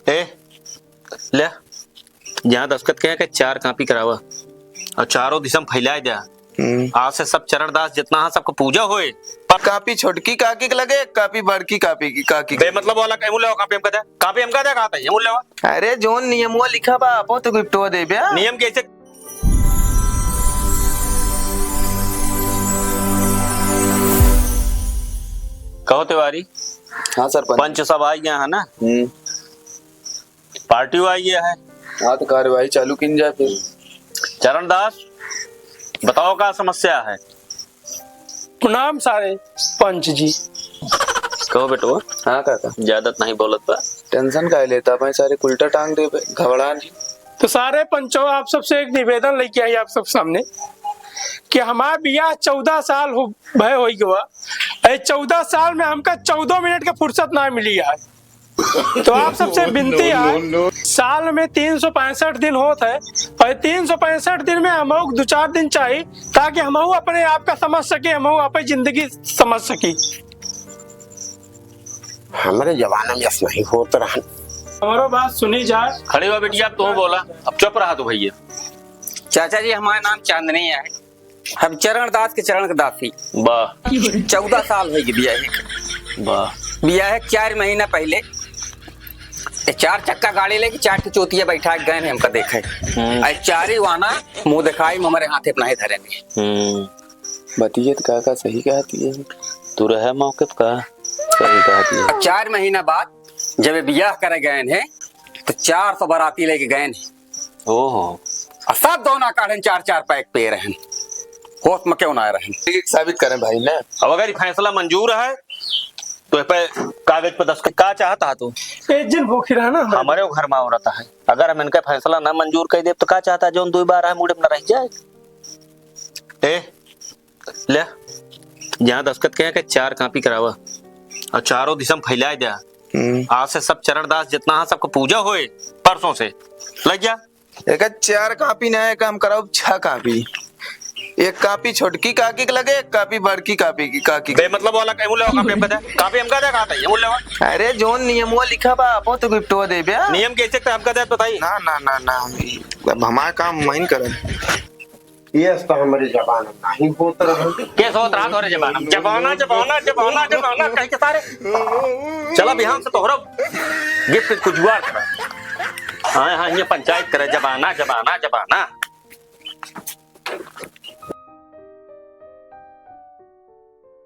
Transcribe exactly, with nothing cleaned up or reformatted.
ए, ले, जहाँ दस्तखत कहे के चार कापी करावा और चारों दिशा में फैलाए द्या। हम्म। आज से सब चरणदास जितना है, सबको पूजा होए। पर कापी छोटकी काकी के लगे, कापी बड़की कापी की, काकी के। बेमतलब वाला कहूँ लेवा, कापी हमका दे, कापी हमका दे, कहा था, ये लेवा। अरे, जोन नियमवा लिखा बा, आपो तो गिफ्टवा देबे। नियम कैसे? कहो तिवारी। हाँ सरपंच। पंच सब आ गया है ना? हम्म। पार्टी आई है। हाँ, तो कार्यवाही चालू कीन जाए फिर। चरणदास, बताओ का समस्या है? प्रणाम सारे पंच जी। कहो बेटवा। हाँ काका। ज्यादा तो नहीं बोलत बा। टेंशन काहे लेता भाई, सारे उल्टा टांग देबे, घबरा जी। तो सारे पंचों, आप सबसे एक निवेदन लेके आई आप सब सामने कि हमार बियाह चौदह साल हो, भय होई गवा। ए चौदह साल में हमका चौदह मिनट के फुर्सत ना मिली है। तो आप सबसे विनती है, साल में तीन सौ पैंसठ दिन होत है, और तीन सौ पैंसठ दिन में हमहू दो चार दिन चाहिए, ताकि हमहू अपने आप का समझ सके, हमहू अपनी जिंदगी समझ सकी। हमारे जमाना में ऐसा नहीं होत रहन। हमारो बात सुनी जाए। खड़ी हुआ बिटिया, अब तू बोला, अब चुप रहा तू भैया। चाचा जी, हमारा नाम चांदनी है। हम चरण दास के चरण के दासी। वाह। चौदह साल होइ गए बियाहे। वाह। बियाहे के चार महीना पहिले ए चार चक्का गाड़ी लेके चार ठे चोतिया बैठा के गए हैं हमका देखे। हम्म। आई चारी वाना मुँह दिखाई में हमारे हाथे अपना ही धरे में। हम्म। बतियत काका सही कहती है। तू रहे मौके पे का? सही कहती है। अब चार महीना बाद जब ये बियाह करे गए हैं, तो चार सौ बाराती लेके गए हैं। ओहो। और सब दोना काढ़न चार चार पैक पे रहन। होश में क्यों ना रहन? ठीक साबित करें भाई ने। अब अगर ये फैसला मंजूर है, तो इस पे कागज पे दस्तखत का चाहता है तू? ए, जिन भूखी रहा ना हमारे। हमारे घर में औरत है, अगर हम इनका फैसला ना मंजूर कर दे, तो का चाहता है, जोन दुई बार है, मुड़े में न रह जाए? ए, ले, जहाँ दस्तखत कहे के चार कापी करावा और चारों दिशा में फैलाए द्या। हम्म। आज से सब चरणदास जितना है, सबको पूजा होए परसों से। लग जा। एक चार कापी ना, एक हम कराओ छह कापी। एक कापी छोटकी काकी के लगे, एक कापी बड़की कापी की, काकी के। बेमतलब वाला कहूँ लेवा कापी हमका दे। कापी हमका दे, कहा था, ये बोल लेवा। अरे, जोन नियमवा लिखा बा, आपो तो गिफ्टवा देबे। नियम कैसे तो हमका दे, बताई। ना, ना, ना, ना, अब हमारा काम महीन करन। ये तो हमारे जमाना नहीं होत रहा। कैसे होत रहा तोरे जमाना में? जमाना, जमाना, जमाना, जमाना, कहीं के सारे। चला बिहान से तोहरा गिफ्ट कुछ जुगाड़ करा। हाँ, हाँ, ये पंचायत करे, जमाना, जमाना, जमाना।